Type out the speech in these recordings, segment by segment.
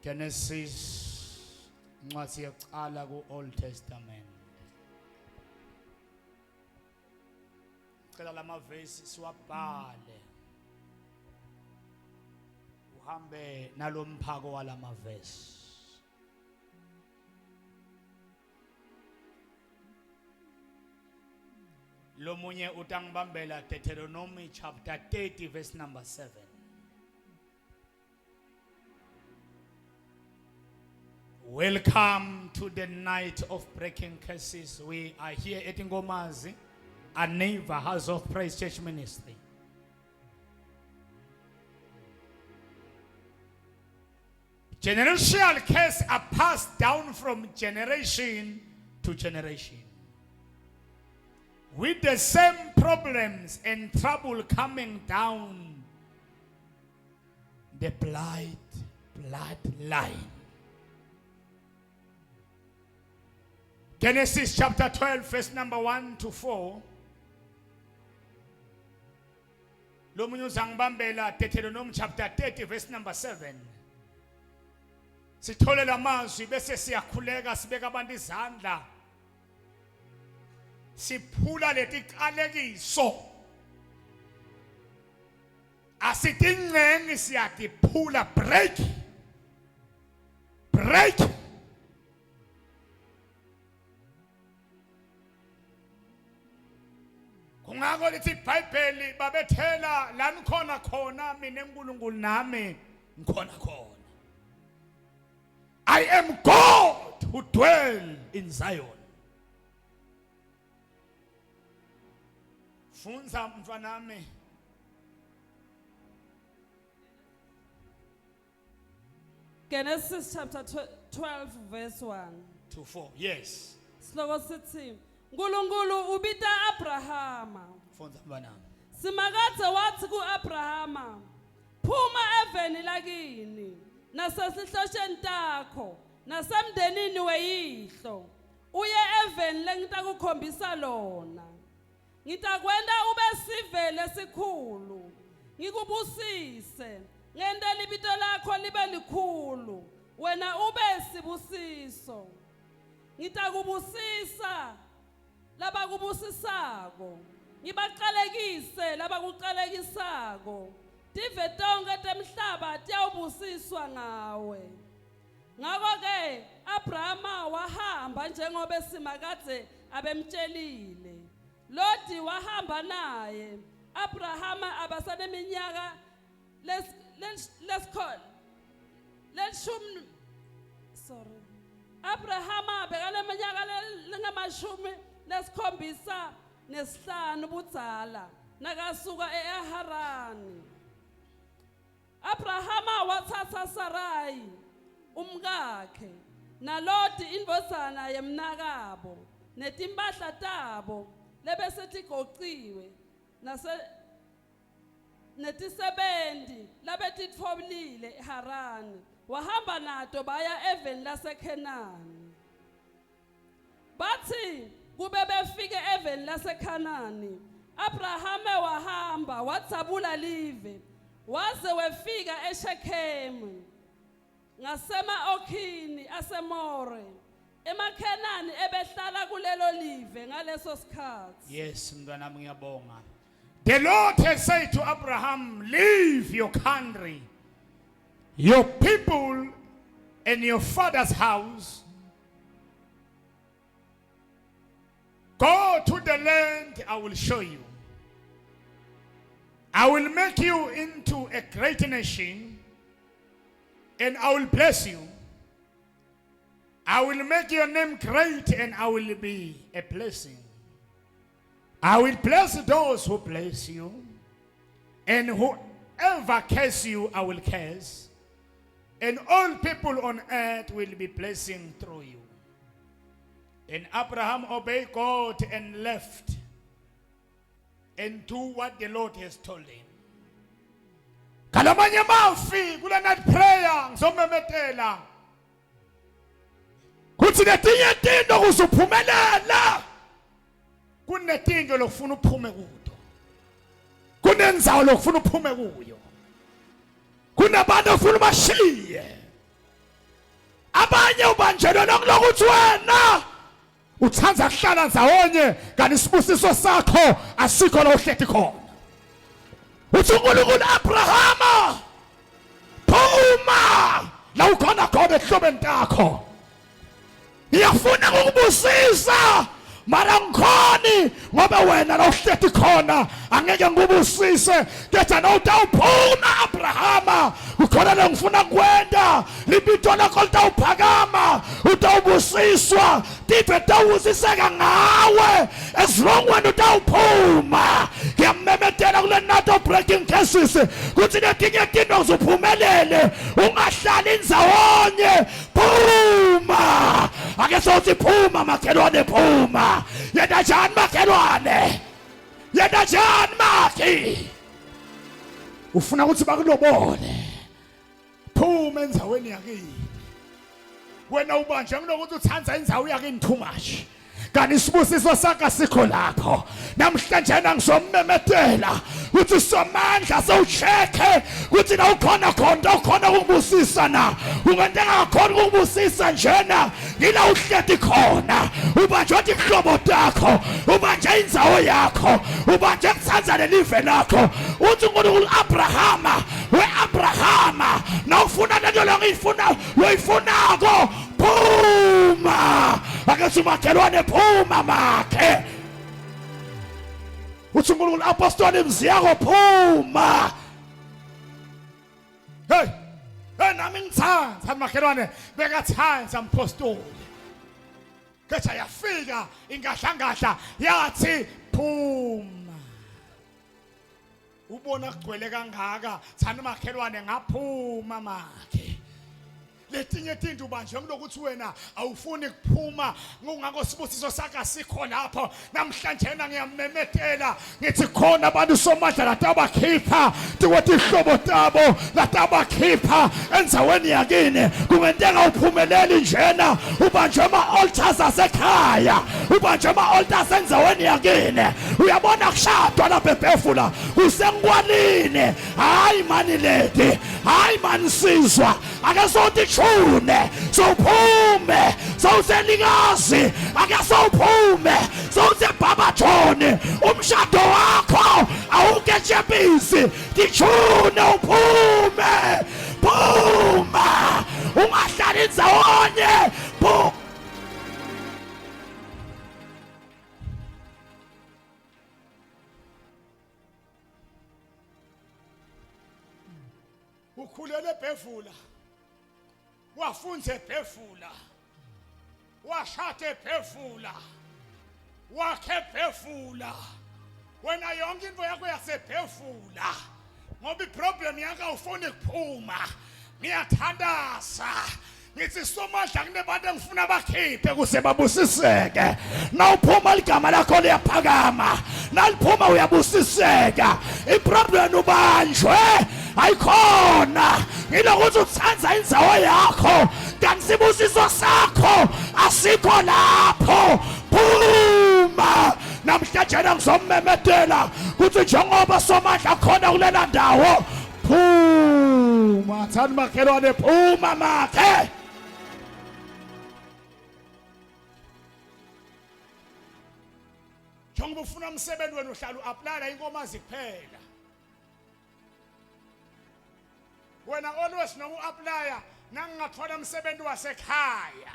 Genesis incwadi yokuqala ku Old Testament. Cela lamavesi siwabhale. Uhambe nalomphako walamavesi. Lomunye utangibambela Deuteronomy chapter 30 verse number 7. Welcome to the night of breaking curses. We are here at Ngomazi, Aneva House of Praise Church Ministry. Generational curse are passed down from generation to generation. With the same problems and trouble coming down the blight bloodline. Genesis chapter 12 verse number 1 to 4. Lomunye uzangibambela Deuteronomy chapter 30 verse number 7. Sithole lamazwi bese siyakhuleka sibeka abantu izandla. Siphula letiqalekiso. Asitincengi siyatiphula break. Break. Kungako lithi iBhayibheli babethela la nikhona khona mina uNkulunkulu nami ngikhona khona. I am God who dwell in Zion. Funza mntwanami. Genesis chapter 12 verse 1. To 4. Yes. Sihloko sithi uNkulunkulu ubita Abrahama. Fundza mntwanami. Simakadze wathi kuAbrahama, phuma eveni lakini nasesihlosheni takho nasemndenini weyihlo uye eveni lengitakukhombisa lona. Ngitakwenta ube sive lesikhulu, ngikubusise, ngente libito lakho libe likhulu, wena ube sibusiso. Ngitakubusisa labakubusisako, ngibaqalekise labakuqalekisako. Tive tonkhe temhlaba tiyawubusiswa ngawe. Ngako-ke Abrahama wahamba njengobe Simakadze abemtshelile. Loti wahamba naye. Abrahama abasaneminyaka lelishumi sorry. Abrahama bekaneminyaka lengamashumi lesikhombisa nesihlanu budzala nakasuka eHarani. Abrahama watsatsa Sarayi umkakhe naLoti indvodzana yemnakabo netimphahla tabo lebesetigociwe nase netisebenti labetitfolile eHarani wahamba nato baya eveni laseKhenani. Batsi kube befike eveni laseKhanani, Abrahama wahamba wadzabula live waze wefika eShekhemu ngasema-Okhini aseMore. EmaKhenani ebehlala kulelo live ngaleso sikhatsi. Yes, mntwanami ngiyabonga. The Lord has said to Abraham, leave your country, your people and your father's house. Go to the land I will show you. I will make you into a great nation and I will bless you. I will make your name great and I will be a blessing. I will bless those who bless you, and whoever curse you, I will curse. And all people on earth will be blessing through you. And Abraham obeyed God and left and do what the Lord has told him. Ngalamanye amavi kule night prayer ngizomemetela kuthi letinye tinto kuze uphumelele kunetinto lokufuna uphume kuto kunendzawo lokufuna uphume kuyo kunabantu ofuna ubashiye. Abanye ubanjelwe nokulokuthi wena uthanda kuhlala ndzawonye kanti isibusiso sakho asikho la uhleti khona. Uthi uNkulunkulu Abrahama phuma la ukhona khona ehlobeni takho. Ngiyafuna ukukubusisa mara ngikhoni ngoba wena la uhleti khona angeke ngikubusise kepha nawutawuphuma Abrahama kukhona lengifuna kwenta libito lakho litawuphakama utawubusiswa tive tawubusiseka ngawe as long wena utawuphuma ngiyamemetela kule nato breaking cases kutsi letinye tinto uzuphumelele ungahlali ndzawonye phuma ake sothi phuma makhelwane phuma yenta njani makhelwane yenta njani makhi ufuna ukuthi bakulobole phuma endzaweni yakini wena ubanje kulokuthi uthanda indzawo yakini too much kanti isibusiso sakho asikho lapho namhlanje ngizomemetela ukuthi somandla sewucheck ukuthi la ukhona khona ukhona ukubusisa na ungenteka khona ukubusisa njena ngila uhleti khona ubanjwe tihlobo takho ubanje indzawo yakho ubanje kutsandza lelive lakho uthi uNkulunkulu Abrahama weAbrahama nawufuna lento longiyifuna loyifunako phuma ake simakhelwane phuma makhe uthi uNkulunkulu apostoli mziyako phuma hey hey nami ngithanda makhelwane bekathanda mpostoli kepha yafika ingadlangadla yathi phuma ubona kugcwele kangaka thana makhelwane ngaphuma makhe letinye tinto ubanjwe kulokuthi wena awufuni kuphuma kungakho sibusiso sakho asikho lapho namhlanje na ngiyamemetela ngithi khona abantu somandla latabakhipha tikwetihlobo tabo latabakhipha endzaweni yakini kungenteka uphumeleli njena ubanjwe ama-altars asekhaya ubanjwe ama-altars endzaweni yakini uyabona kushadwa lapha ebhefula kusenkwalini hayi mani lady hayi mani sizwa ake sothi tshune sowuphume sowuselikazi ake sowuphume sowusebhabajoni umshado wakho awuketshepisi titshune uphume phuma ungahlali ndzawonye ukhulele ebhevula wafunza ebhevula washada ebhevula wakhe ebhevula wena yonke into yakho yasebhevula ngoba iproblem yakho awufuni kuphuma ngiyathandaza ngithi somandla kunebantu engifuna bakhiphe kuze babusiseke nawuphuma ligama lakho liyaphakama naliphuma uyabusiseka iproblem ubanjwe ayikhona ngilokuthi uthanda indzawo yakho kanti sibusiso sakho asikho lapho phuma namhlanje ngizommemetela ukuthi njengoba somandla khona kulela ndawo phuma thani makhelwane phuma makhe njengoba ufuna umsebenzi wena uhlala uapplyela inkomazi kuphela wena always noma uapplyya nangingathola umsebenzi wasekhaya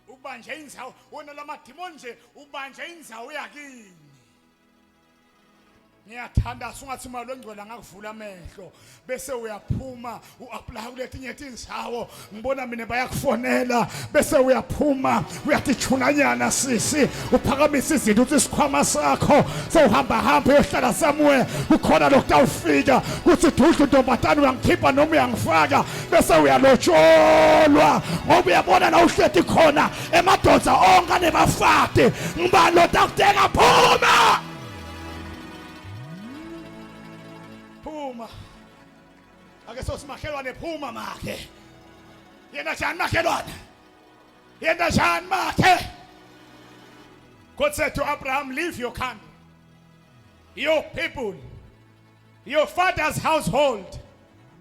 ubanje indzawo wona lamadimoni nje ubanje indzawo yakini ngiyathandaza ungathi imali ongcwele angakuvula amehlo bese uyaphuma u-apply kuletinye tindzawo ngibona mina bayakufonela bese uyaphuma uyatijhunanyana sisi uphakamisa izinto uthi isikhwama sakho sewuhamba hamba uyohlala somewhere kukhona lokutawufika kuthi dudlu ntombazane uyangikhipha noma uyangifaka bese uyalotsholwa ngoba uyabona la uhleti khona emadoda onke anebafati ngibani lotakuteka phuma phuma ake sosimakhelwane phuma makhe yena njani makhelwane yena njani makhe God said to Abraham leave your country your people your father's household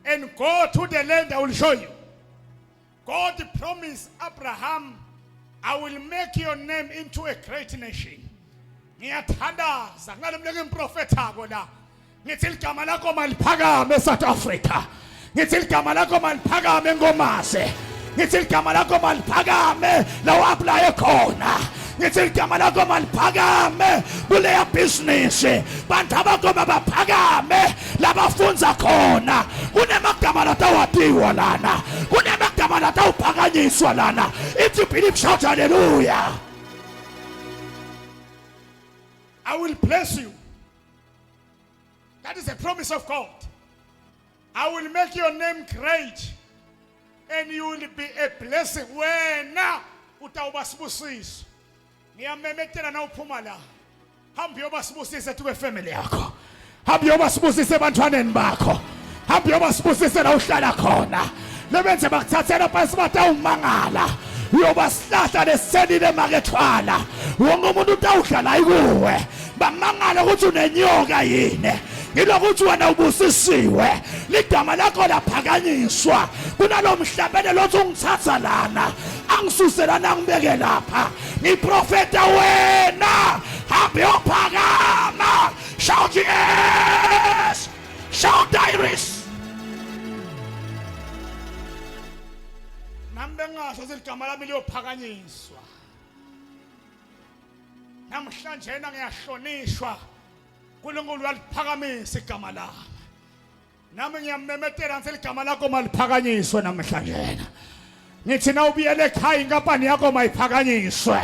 and go to the land I will show you. God promised Abraham, I will make your name into a great nation. Ngiyathandaza ngalomleke ngiprofethako la. Ngithi ligama lakho maliphakame eSouth Africa. Ngithi ligama lakho maliphakame eNkomase. Ngithi ligama lakho maliphakame la u-aplaye khona. Ngithi ligama lakho maliphakame kuleya business. Bantu abakho mabaphakame labafunza khona. Kunemagama latawatiwa lana. Kunemagama latawuphakanyiswa lana. If you believe shout hallelujah. I will bless you. That is a promise of God. I will make your name great and you will be a blessing. Wena utawuba sibusiso. Ngiyamemetela na uphuma la. Hamba uyoba sibusise tukwe family yakho. Hamba uyoba sibusise ebantwaneni bakho. Hamba uyoba sibusise la uhlala khona. Lebenze bakuthathela phansi batawumangala. Uyoba sihlahla leselile makethwala. Wonke umuntu utawudlala ikuwe. Bamangala ukuthi unenyoka yini. Ngilokuthi wena ubusisiwe. Ligama lakho laphakanyiswa. Kunalomhlabele lothi ungithatha lana. Angisuse lana ngibeke lapha. Ngiprofeta wena. Hambe uyophakama. Shout yes. Shout Iris. Nami bengasho ukuthi igama lami liyophakanyiswa. Namhlanje na ngiyahlonishwa. uNkulunkulu uyaliphakamisa igama lami. Nami ngiyamemetela ngithi igama lakho maliphakanyiswe namhlanje. Ngithi nawubuyele ekhaya inkampani yakho mayiphakanyiswe.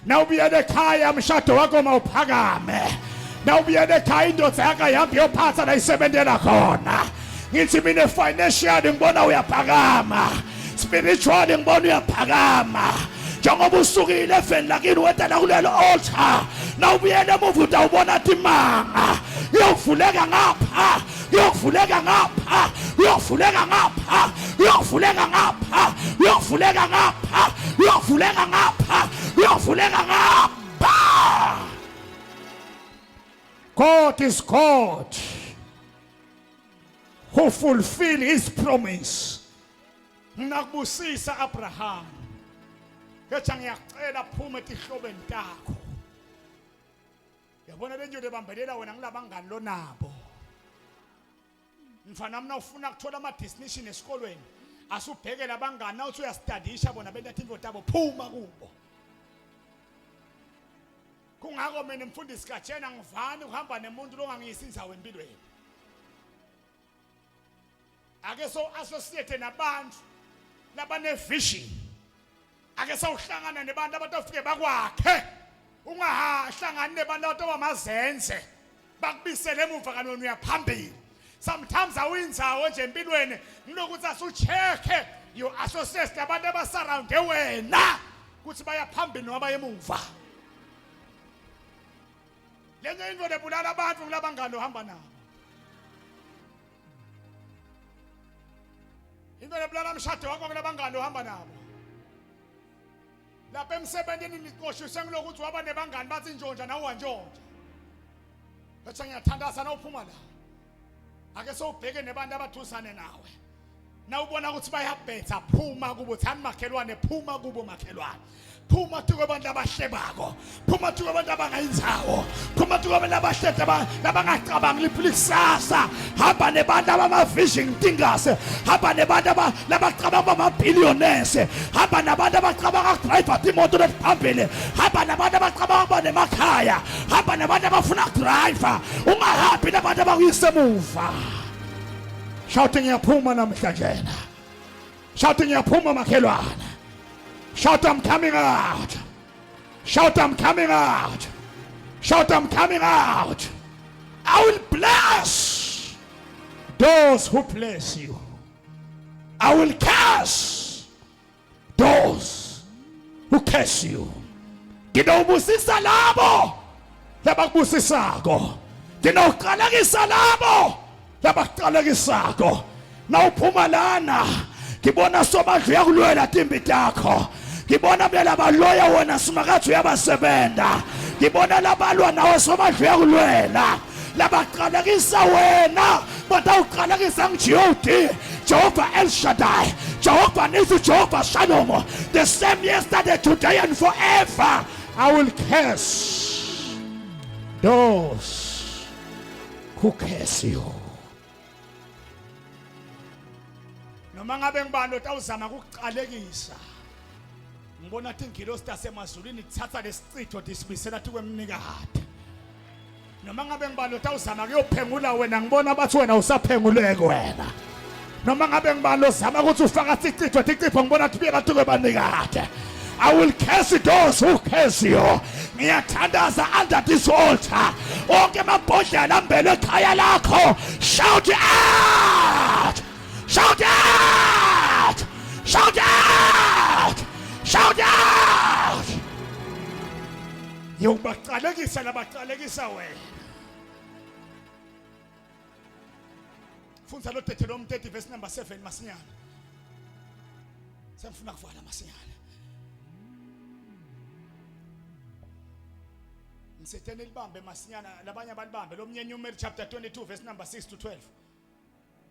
Nawubuyele ekhaya umshado wakho mawuphakame. Nawubuyele ekhaya indoda yakho ayihambe iyophatha la isebentela khona. Ngithi mina financially ngibona uyaphakama. Spiritually ngibona uyaphakama. Njengoba usukile eveni lakini weta la kulelo altar. Nawubuyele emuva utawubona timanga. Kuyovuleka ngapha, kuyovuleka ngapha, kuyovuleka ngapha, kuyovuleka ngapha, kuyovuleka ngapha, kuyovuleka ngapha, kuyovuleka ngapha. God is God who fulfill his promise. Ngakubusisa Abraham. Ketha ngiyacela phuma etihlobeni takho. Yabona le nto lebambelela wena ngilabangani lonabo. Mfana mina ufuna ukuthola ama destination esikolweni. Asubheke labangani nawuthi uyastadisha bona benta into tabo phuma kubo. Kungako mina mfundisi Gatshena ngivani uhamba nemuntu longangiyisi indzawo empilweni. Ake so associate nabantu labane vision. Ake sawuhlangana nebantu abatofike bakwakhe. Ungahlangani nebantu abatobamazenze. Bakubisele emuva kanti wena uyaphambili. Sometimes awuyinzawo nje empilweni ngilokuthi asucheck your associates nabantu abasurrounde wena ukuthi baya phambili noma baye emuva. Lenye into lebulala abantu ngilabangani ohamba nabo. Into lebulala umshado wakho kulabangani ohamba nabo. Lapha emsebenzini niqoshiswe ngilokuthi waba nebangani bathi ntshontsha nawe wantshontsha. Bese ngiyathandaza nawuphuma la. Ake sowubheke nebantu abathusane nawe. Nawubona ukuthi bayabhetha phuma kubo thani makhelwane phuma kubo makhelwane. Phuma tuko abantu abahlebako. Phuma tuko abantu abangayinzawo. Phuma tuko abantu abahlede labangacabangi liphila ikusasa. Hamba nebantu abama-vision thinkers. Hamba nebantu labacabanga bama-billionaires. Hamba nabantu abacabanga ukudrive imoto letiphambili. Hamba nabantu abacabanga ukuba nemakhaya. Hamba nabantu abafuna ukudrive. Ungahambi nabantu abakuyise emuva. Shout ngiyaphuma namhlanje. Shout ngiyaphuma makhelwane. Shout I'm coming out. Shout I'm coming out. Shout I'm coming out. I will bless those who bless you. I will curse those who curse you. Ngidawubusisa labo labakubusisako. Ngidawuqalekisa labo labakuqalekisako. Nawuphuma lana ngibona sobadlu uyakulwela timbi takho. Ngibona mina baloya wena simakathi uyabasebenta. Ngibona labalwa nawe sobadlu uyakulwela. Labaqalekisa wena batawuqalekisa ngi-God. Jehovah El Shaddai, Jehovah Nisi, Jehovah Shalom, the same yesterday, today and forever. I will curse those who curse you. Noma ngabe ngibani otawuzama ukukuqalekisa. Ngibona tingilosi tasemazulwini tithatha lesicitho tisibisela tikwemnikati. Noma ngabe ngibani otawuzama kuyophengula wena ngibona bathi wena usaphenguleke wena. Noma ngabe ngibani ozama ukuthi ufaka sicitho ticipho ngibona tibeka tuke banikade. I will curse those who curse you. Ngiyathandaza under this altar. Onke amabhodlela ambelwe ekhaya lakho. Shout out! Shout out! Shout out! Shout out! Ngiyobaqalekisa labaqalekisa wena. Fundza lo Deuteronomy 30 verse number 7 masinyane. Sengifuna kuvala masinyane. Ngisetheni libambe masinyana labanye abalibambe lo mnye Numeri chapter 22 verse number 6 to 12.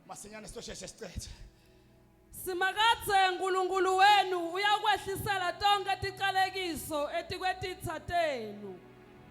Masinyane sizosheshe sicethe. Simakadze uNkulunkulu wenu uyakwehlisela tonke ticalekiso etikwetitsa tenu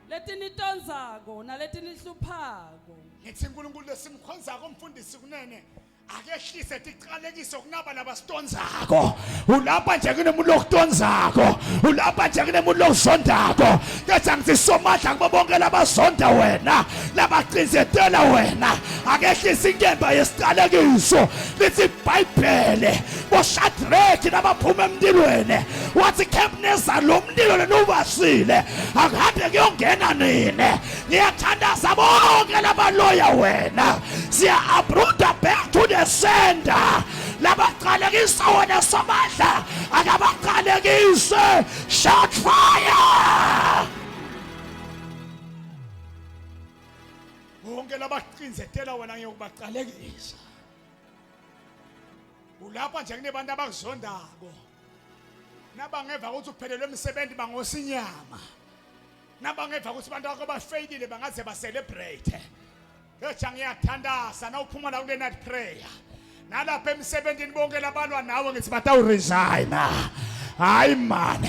letinitondzako naletinihluphako. Ngithi uNkulunkulu lesimkhonzako umfundisi kunene akehlise ticalekiso kunaba labasitonzako. Ulapha nje kunemuntu lokutonzako, ulapha nje kunemuntu lokuzondako. Kepha ngithi somandla kubo bonke labazonda wena, labacindzetela wena, akehlise inkemba yesiqalekiso. Lithi iBhayibheli boShadraki nabaphuma emlilweni, wathi Nebukadnezar lo mlilo leniwubasile akuhambe kuyongena nini. Ngiyathandaza bonke labaloya wena, siya uprooter back to the sender. Labaqalekisa wena somandla akabaqalekise. Shout fire! Bonke labaqinzetela wena ngiyokubaqalekisa. Ulapha nje kunebantu abakuzondako. Nabangeva ukuthi uphelelwe umsebenzi bangosinyama. Nabangeva ukuthi abantu bakho bafeyilile bangaze ba celebrate. Keja ngiyathandaza nawuphuma la kule night prayer. Nalapha emsebenzini bonke labalwa nawe ngithi batawu resign. Hayi man.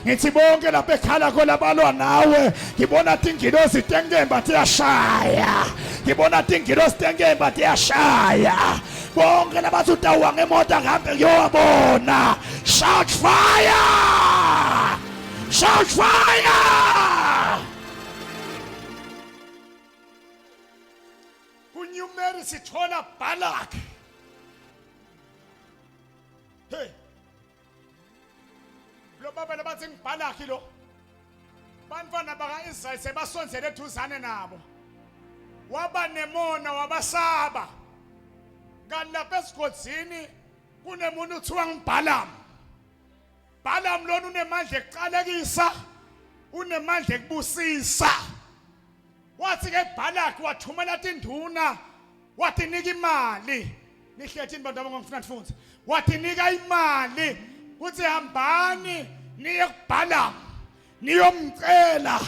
Ngithi bonke lapha ekhala khona balwa nawe ngibona tingilozi tenkemba tiyashaya. Ngibona tingilozi tenkemba tiyashaya. Bonke labathi utawuwa ngemoto ngihambe ngiyowabona. Shout fire! Shout fire! KuNumeri sithola Balak. Hey. Lo baba labathi ngiBalak lo. Bantwana baka-Israyeli sebasondzele eduzane nabo. Waba nemona wabasaba. Kanti lapha esigodzini kunemuntu kuthiwa ngiBalaam. Balaam lona unemandla ekuqalekisa, unemandla ekubusisa. Wathi ke Balak wathumela tinduna watinika imali. Nihlethini bantu abangifuna nifunze. Watinika imali kuthi hambani niye kuBalaam niyomcela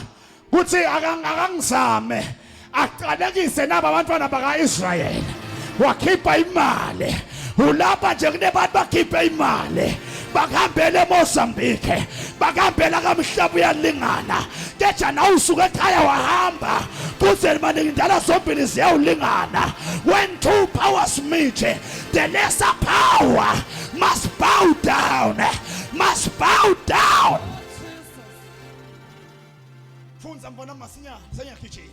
kuthi akangizame aqalekise naba abantwana baka-Israyeli. Wakhipha imali. Ulapha nje kunebantu bakhiphe imali. Bakuhambele eMozambique, bakuhambela kamhlaba uyalingana. Keja nawe usuke ekhaya wahamba kuze manindala zombili ziyawulingana. When two powers meet, the lesser power must bow down, must bow down. Fundza mbona masinyane sengiyagijima.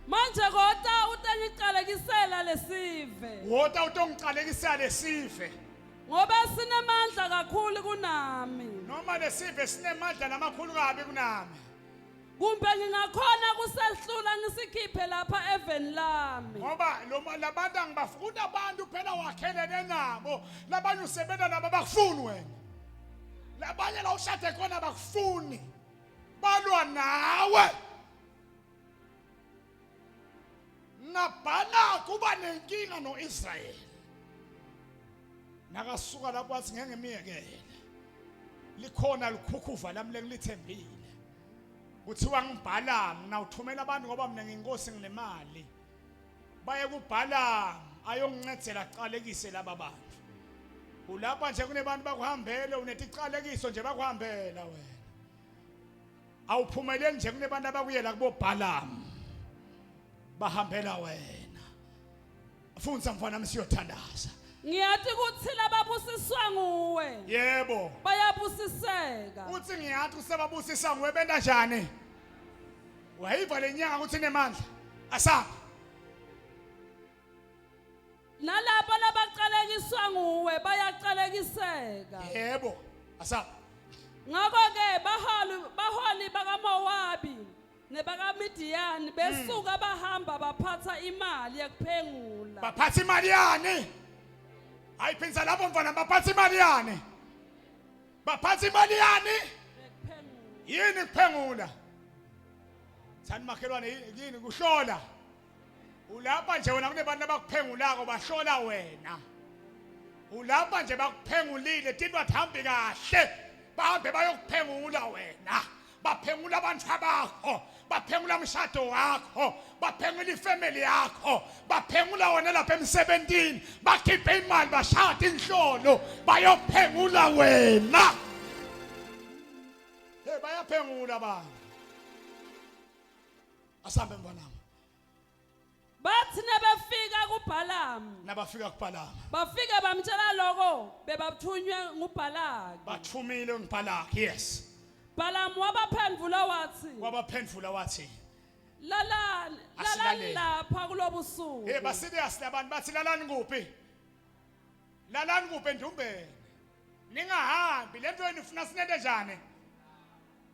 Manje kota utangiqalekisela lesive. Wota utongiqalekisela lesive. Ngoba sinemandla kakhulu kunami. Noma lesive sinemandla lamakhulu kabi kunami. Kumbe ngingakhona kusehlula ngisikhiphe lapha eveni lami. Ngoba lo labantu angibafuni abantu phela wakhelene nabo labanye usebenza nabo abakufuni wena. Labanye la ushade khona abakufuni. Balwa nawe. Nabhala kuba nenkinga noIsrayeli. Nakasuka lapho wathi ngeke ngimyekele. Likhona likhukhuva lami lengilithembile. Kuthiwa ngibhala mina uthumela abantu ngoba mina nginkosi nginemali. Baye kuBhalamu. ayongincedzela aqalekise laba bantu. Ulapha nje kunebantu bakuhambele uneticalekiso nje bakuhambela wena. Awuphumeleli nje kunebantu abakuyela kubo Balaam. Bahambela wena. Fundza mfana msiyothandaza. Ngiyati kutsi lababusiswa nguwe Yebo. bayabusiseka. Uthi ngiyathi usebabusisa nguwe benta njani? Wayiva lenyanga ukuthi inemandla. Asapha. Nalabo labaqalekiswa nguwe bayaqalekiseka. Yebo. Asapha. Ngakho-ke baholi baholi bakaMowabi nebakaMidiyani besuka bahamba baphatha imali yekuphengula. Baphatha imali yani? Hayi phinza lapho mfana baphatha imali yani? Baphatha imali yani? Yekuphengula. Yini kuphengula? Thani makhelwane yini kuhlola? Ulapha nje wena kunebantu abakuphengulako bahlola wena. Ulapha nje bakuphengulile tinto athambi kahle. Bahambe bayokuphengula wena. Baphengula abantu abakho, baphengula umshado wakho, baphengula ifamily yakho, baphengula wena lapha emsebentini, bakhiphe imali bashada inhlolo, bayophengula wena. Hey bayaphengula abantu. Asambe mfanami. Bathi nabefika kuBhalamu Nabafika kuBhalamu bafike bamtshela loko bebathunywe nguBhalaki. bathumile uBhalaki yes. Bhalamu wabaphendvula wathi Wabaphendvula wathi lalani Asilalele. lalani lapha kulobusuku. Hey baserious labantu bathi lalani kuphi? Lalani kuphi endumbeni? Ningahambi lento yenu ifuna sinente njani?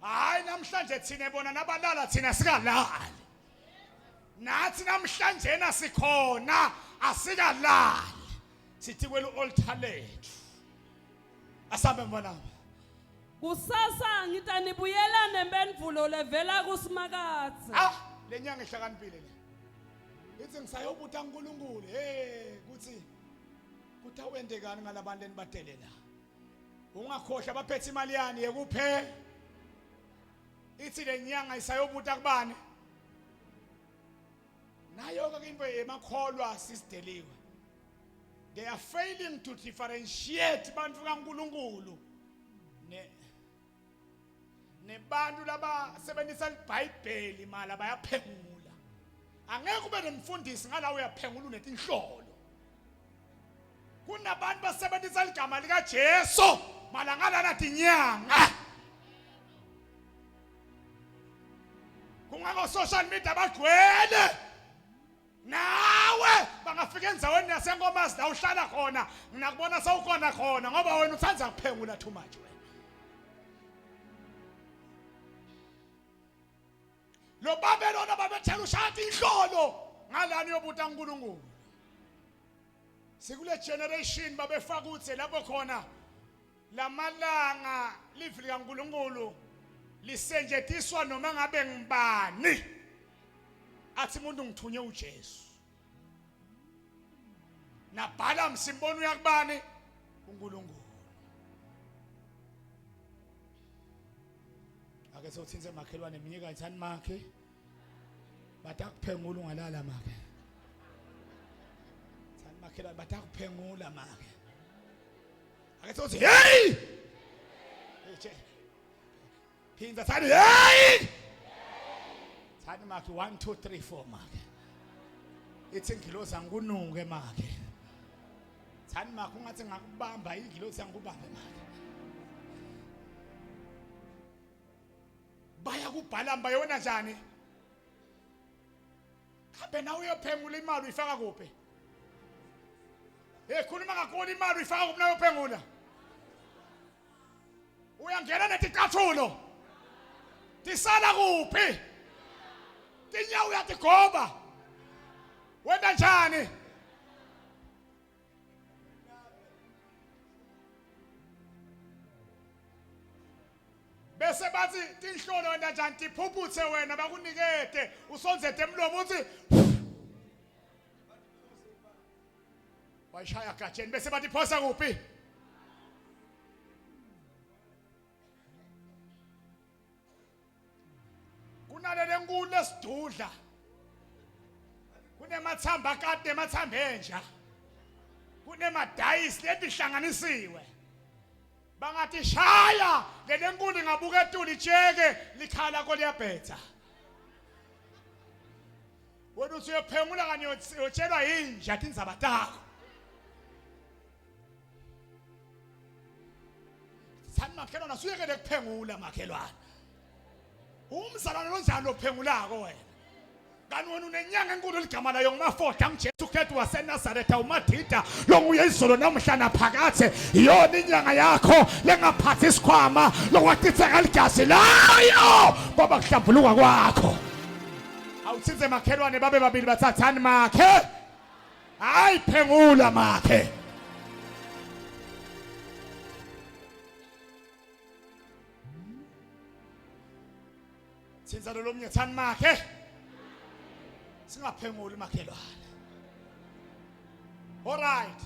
Hayi namhlanje thina bona nabalala thina sikalali. Nathi namhlanje na sikhona asikalali. Sithi kwelu altar lethu. Asambe mfanami. Kusasa ngitanibuyela nempendvulo levela kuSimakadze. Ah, lenyanga ihlakaniphile le. Ithi ngisayobuta uNkulunkulu, hey kuthi kutawendekani ngalabantu enibatele la. Ungakhohlwa baphethe imali yani yekuphe. Ithi lenyanga isayobuta kubani? Nayo ke into yemakholwa sisideliwe. They are failing to differentiate bantu kaNkuluNkulu ne nebantu labasebenzisa iBhayibheli mala bayaphengula. Angeke ube nomfundisi ngala uyaphengula unetinhlolo. Kunabantu basebenzisa igama lika Jesu mala ngalana tinyanga. Kungako social media bagcwele. Nawe bangafika endaweni yasenkomazi la uhlala khona nginakubona sewukhona khona ngoba wena uthanda kuphengula too much wena. Lo babe lona babethela ushaya inhlolo ngalani yobuta uNkulunkulu. Sikule generation babefaka uthe lapho khona lamalanga livi likaNkulunkulu lisenjetiswa noma ngabe ngibani athi umuntu ngithunye uJesu nabhala msimbona uyakubani uNkulunkulu ake sothinze makhelwane mnyika ithani makhe batakuphengula ungalala make thani makhelwane batakuphengula make ake sothi hey phinda thani hey thani makhe 1 2 3 4 makhe ithi ingilozi angikunuke makhe thani makhe ungathi ngakubamba ingilozi angikubambe makhe baya kubhalamba bayona njani Kambe nawe uyophengula imali uyifaka kuphi? Hey khuluma kakhulu imali uyifaka kuphi nawe uphengula? Uyangena neticathulo. Tisala kuphi? Tinyawo uyatigoba. Wenta njani? Bese bathi tinhlolo wena njani tiphuphuthe wena bakunikete usondzete emlomo uthi wayishaya gatsheni bese bathi phosa kuphi kunalele nkulu lesidudla. Kunemathamba akati nemathamba enja. Kunemadayisi letihlanganisiwe. Bangathi shaya lelenkulu ingabuka etulu itsheke likhala koliyabhetha. Wena uthi uyophengula kanye uyotshelwa yinja tindzaba takho. Sani makhelwane asuyekele kuphengula makhelwane. Umzalwane lonjani lophengulako wena? Kanti wena unenyanga enkulu ligama layo ngumafoda nguJesu Kristu waseNazaretha umadida longuye izolo namuhla naphakathe iyona inyanga yakho lengaphathi isikhwama lokwachitheka ligazi layo kwaba kuhlambuluka kwakho. Awuthinze makhelwane babe babili bathathani makhe. Hayi phengula makhe. Thinza lo lomnye thani makhe. Singaphenguli makhelwane. All right.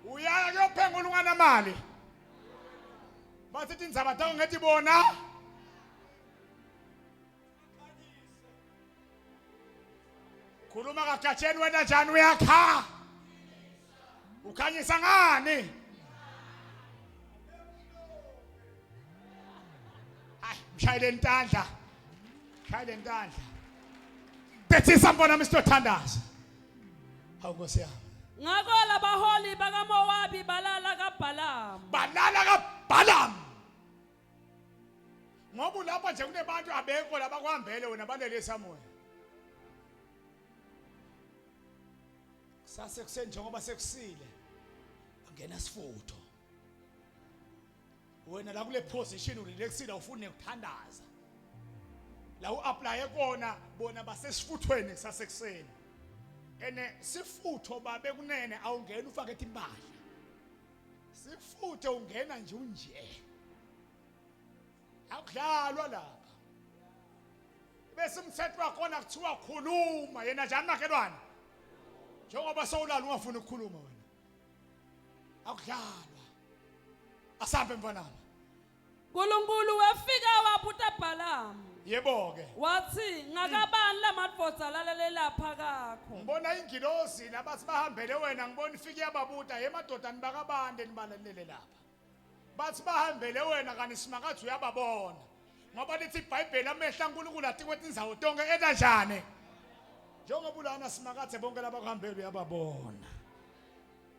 Uyaya kuyophengula unganamali. Bathi tindzaba takho ngethi bona. Khuluma kagatsheni wena njani uyakha? Ukhanyisa ngani? Hayi, mshayele intandla. Mshayele intandla. Bethisa mbona Mr. Thandaza. Hawu Nkosi yami. Ngako labaholi bakaMowabi balala kaBhalamu. Balala kaBhalamu. Ngoba ulapha nje kunebantu abekho labakuhambele wena balele somewhere. Kusase kuseni njengoba sekusile. Angena sifutho. Wena la kule position urelaxile awufuni ukuthandaza. La uapply kona bona basesifuthweni sasekuseni. Ene sifutho babe kunene awungena ufake timpahla. Sifuthe ungena nje unje. Akudlalwa lapha. Bese umthetho wakhona kuthiwa khuluma yena njani makhelwane? Njengoba sewulala ungafuni ukukhuluma wena. Akudlalwa. Asambe mfanami. Nkulunkulu wefika wabuta Bhalamu. Yebo ke. Wathi ngakabani lamadvodza lalele lapha kakho. Ngibona ingilozi labathi bahambele wena ngibona ifike yababuta yemadoda nibakabande nibalalele lapha. Bathi bahambele wena kanti simakadze uyababona. Ngoba lithi iBhayibheli amehla kaNkulunkulu atikwe tindzawo tonke enta njani? Njengoba ulana simakadze bonke labakuhambele uyababona.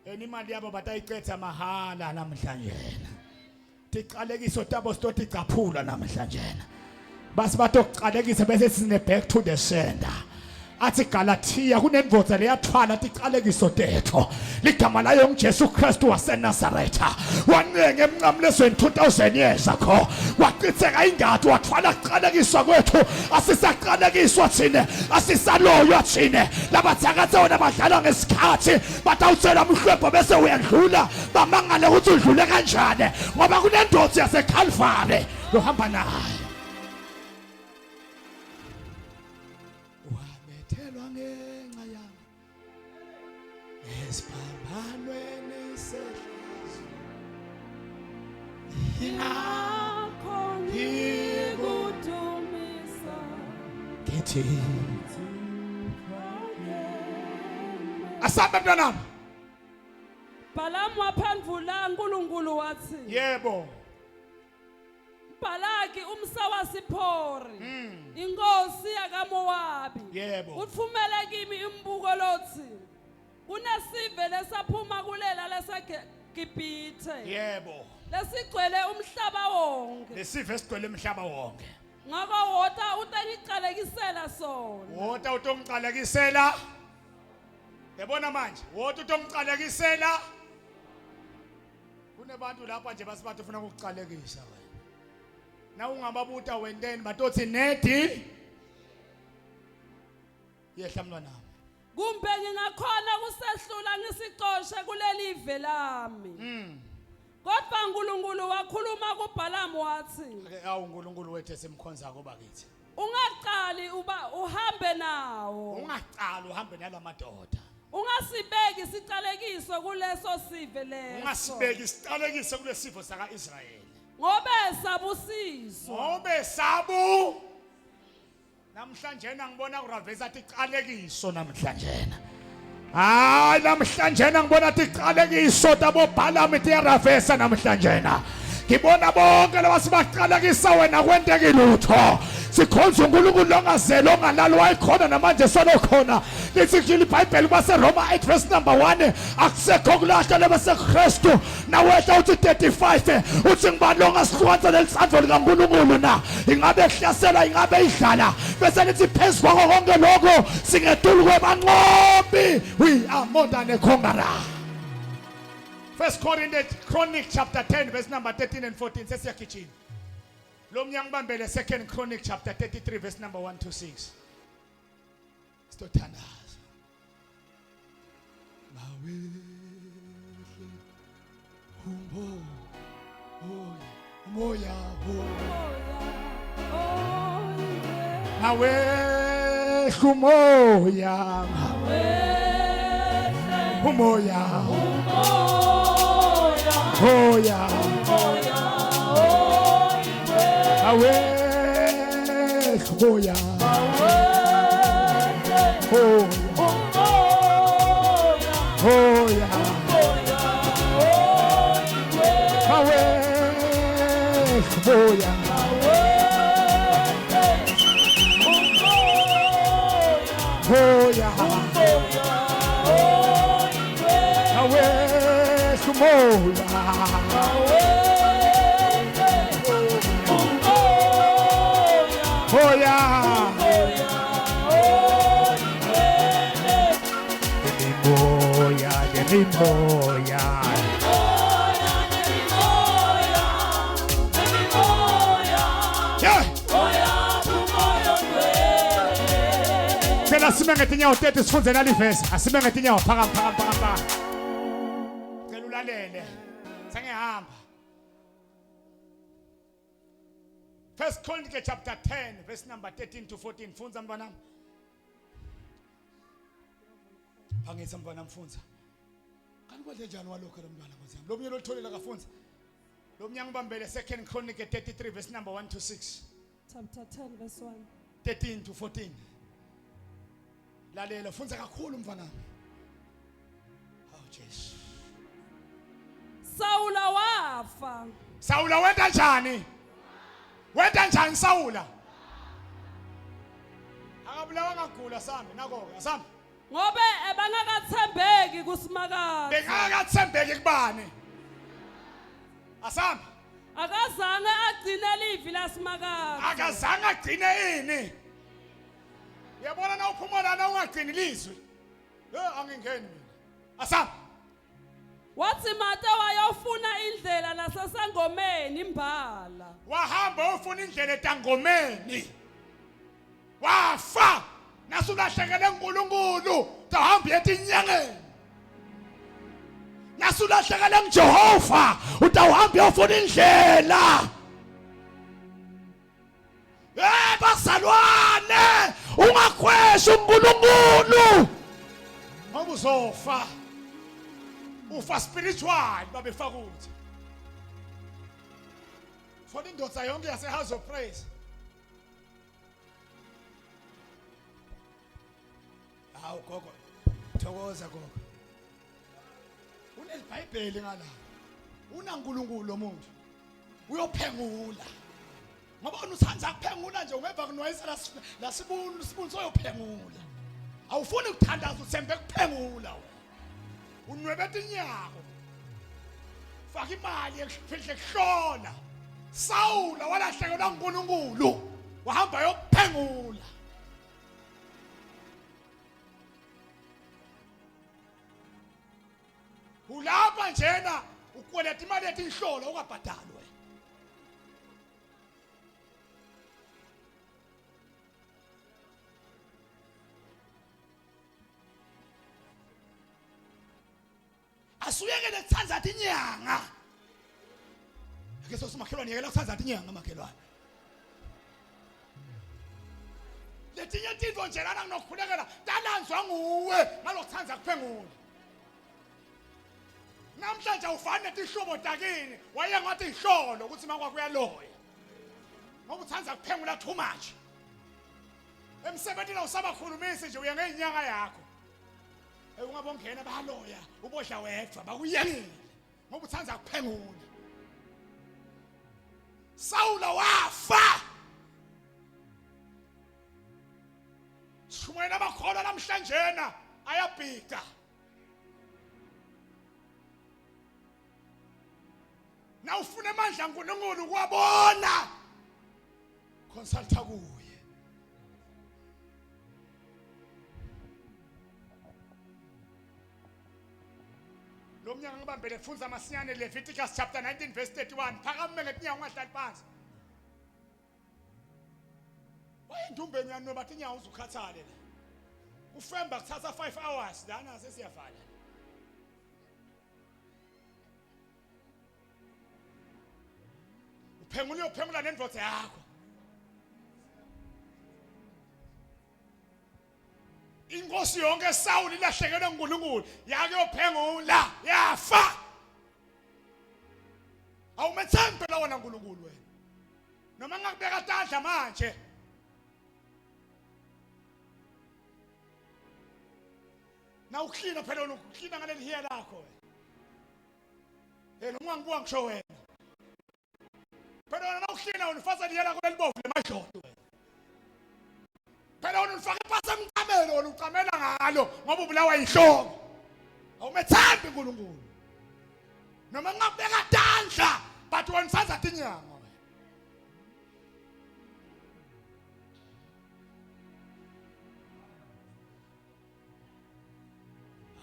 And imali yabo batayicetha mahala namhlanje. Tiqalekiso tabo sitoticaphula namhlanje. Basi batokuqalekisa bese sine back to the sender. Athi Galatia kunendvodza leyathwala tiqalekiso tethu. Ligama layo nguJesu Kristu waseNazaretha. Wancenga emnqamlezweni 2000 years ago. Wachitheka ingadi wathwala kuqalekiswa kwethu. Asisaqalekiswa thina, asisaloywa thina. Labathakathe wona badlala ngesikhathi batawutsela umhlwebho bese uyadlula bamangale ukuthi udlule kanjani ngoba kunendoda yaseCalvary lohamba nayo. Wabethelwa ngenxa yami esiphambanweni sehlazo Ingakho ngikudumisa ngithi asambe mntanami Bhalamu waphendvula uNkulunkulu wathi yebo Bhalaki umsa waSiphori inkosi yakaMowabi Yebo. utfumele kimi imbuko lotsi kunesive lesaphuma kulela laseGibhithe yebo lesigcwele umhlaba wonke lesive esigcwele umhlaba wonke ngako wota utangicalekisela sona wota utongiqalekisela yabona manje wota utongiqalekisela Kunebantu lapha nje basibathi ufuna ukukuqalekisa wena. Na ungababuta wenteni batothi nedi. Yehla mntwanami. Kumbe ngingakhona kusehlula ngisicoshe kuleli ve lami. Kodwa uNkulunkulu wakhuluma kuBhalamu wathi, Ake awu uNkulunkulu wethu esimkhonzako bakithi. Ungaqali uba uhambe nawo. Ungaqali uhambe nalamadoda. Ungasibeki isicalekiso kuleso sive leso. Ungasibeki isicalekiso kulesifo saka Israyeli. Ngobe sabusiswa. Ngobe sabu. Namhlanje ngibona kuravesa tiqalekiso namhlanje. Hayi namhlanje ngibona tiqalekiso tabo Balaam tiyaravesa namhlanje. Ngibona bonke laba sibaqalekisa wena kwenteki lutho. Sikhonza uNkulunkulu ongazeli ongalali wayekhona namanje solo khona. Lithi nje iBhayibheli kwaseRoma 8 verse number 1 akusekho kulahla lebaseKristu nawehla uthi 35 uthi ngibani longasihlukanisa lelithando likaNkulunkulu na ingabe kuhlasela ingabe idlala bese lithi phezu kwako konke lokho singetulu kwebanqobi we are more than a conqueror. First Corinthians Chronic chapter 10 verse number 13 and 14 sesiyagijima. Lo mnyango ubambele Second Chronic chapter 33 verse number 1 to 6. Sitothandaza. Mawehle umoya Mawehle umoya umoya umoya Mawehle umoya Oya Mawehle umoya Oya Mawehle umoya Oya Imimoya nemimoya Yeah. Cela sime ngetinyawo tethu sifunze nalivesi. Asime ngetinyawo phakam phakam phakam phakam. Cela ulalele. Sengihamba. First Chronicles chapter 10 verse number 13 to 14. Fundza mntwana. Phangisa mntwana mfundza. Kanti kwadle njani walokho lo mntwana nkosi yami. Lo munye lolitholile akafunza. Lo mnyango ubambele Second Chronicle 33 verse number 1 to 6. Chapter 10 verse 1. 13 to 14. Lalela fundza kakhulu mfana. Oh Jesu. Sawula wafa. Sawula wenta njani? Wenta njani Sawula? Akabulawa ngagula sambe nako ke asambe. Ngobe ebangakathembeki kuSimakadze. Bengakathembeki kubani? Asambe. Akazange agcine livi laSimakadze. Akazange agcine ini? Uyabona na uphuma lana ungagcini lizwi. Eh angingeni mina. Asambe. Wathi Mate wayofuna indlela nasesangomeni imbala. Wahamba ufuna indlela etangomeni. Wafa nasulahlekele uNkulunkulu utahamba uye etinyangeni. Nasulahlekele nguJehova utawuhamba uyofuna indlela. Hey bazalwane ungakhweshi uNkulunkulu. Ngoba uzofa. Ufa spiritual babefaka ukuthi. Thola indoda yonke yase House of Praise. Hawu gogo. Thokoza gogo. UneBhayibheli ngala. UnaNkulunkulu lo muntu. Uyophengula. Ngoba wena uthanda kuphengula nje ungeva kunwayisa la sibunu sibunu soyophengula. Awufuni ukuthandaza uthembe kuphengula wena. Unwebeta inyako. Faka imali ekufihle kuhlola. Sawula walahlekelwa uNkulunkulu. Wahamba yokuphengula. Ulapha njena ukweleta imali ethi inhlolo ungabhadalwe. Asuyekele kuthanda inyanga. Ake sosimakhelwane yekela kuthanda inyanga makhelwane. Letinye tintfo nje lana nginokukhulekela talanzwa nguwe ngalokuthanda kuphengula. Namhlanje awufani netihlobo takini waye ngathi ihlolo ukuthi makwakuyaloya. Ngoba uthanda kuphengula too much. Emsebentini awusabakhulumisi nje uya ngenyanga yakho. Hey ungabongena baloya ubodla wedwa bakuyekile ngoba uthanda kuphengula. Sawula wafa. Shumayela abakholwa namhlanjena ayabhida. Na ufuna amandla kaNkulunkulu kuwabona. Consulta kuye. Lo mnyaka ngibambele funza masinyane Leviticus chapter 19 verse 31. Phakame ngetinyawo ungahlali phansi. Wayendumbeni uyanweba tinyawo uzukhathale la. Kufemba kuthatha 5 hours lana sesiyavala. Uphengula uyophengula nendoda yakho. Inkosi yonke Sawuli ilahlekelwe nguNkulunkulu yake yophengula yafa. Awumethembi phela wona uNkulunkulu wena. Noma ngakubeka tandla manje. Na uklina phela wena uklina ngaleli hiya lakho wena. Hey noma ngibuka ngisho wena. Phela wena nawuhlina wena ufasa liya lakho lelibovu lemadloti wena. Phela wena ulifaka ipasi emcamelo wena ucamela ngalo ngoba ubulawa yinhloko. Awumethembi uNkulunkulu. Noma ngakubeka tandla but wena usanza tinyanga wena.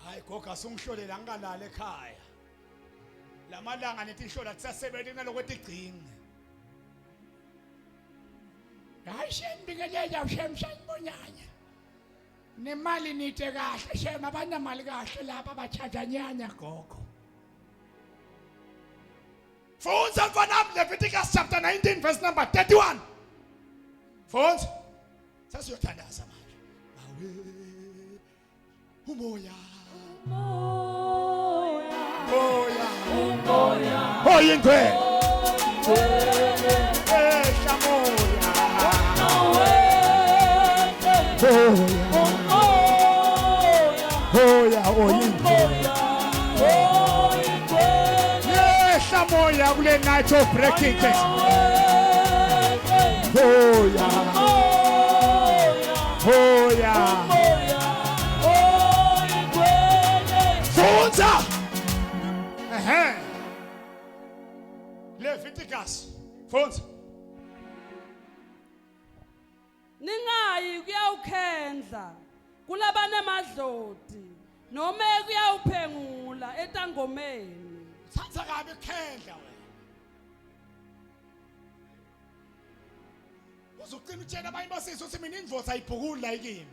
Hayi gogo asungihlolela ngikalala ekhaya. Lamalanga netinhlola tisasebenza kunaloko tigcinge. Hayi shem bikelela shem sanibonana. Nemali nite kahle shem abanamali kahle lapha bachajanyanya gogo. Fundza mfanami Leviticus chapter 19 verse number 31. Fundza. Sesiyothandaza manje. Awe umoya. Umoya. Moya. Umoya. Oyingcwele. Ehla moya. Moya. Moya oyingcwele. Yehla moya kule night of breaking curse. Moya. Moya. Fundza. Ehe. Leviticus. Fundza. Ningayi kuyawukhendla kulabanemadloti nome kuyawuphengula etangomeni. Thatha kabi khendla wena. Uzoqina utshela abanye basisi uthi mina indvodza ayibhukuli la kimi.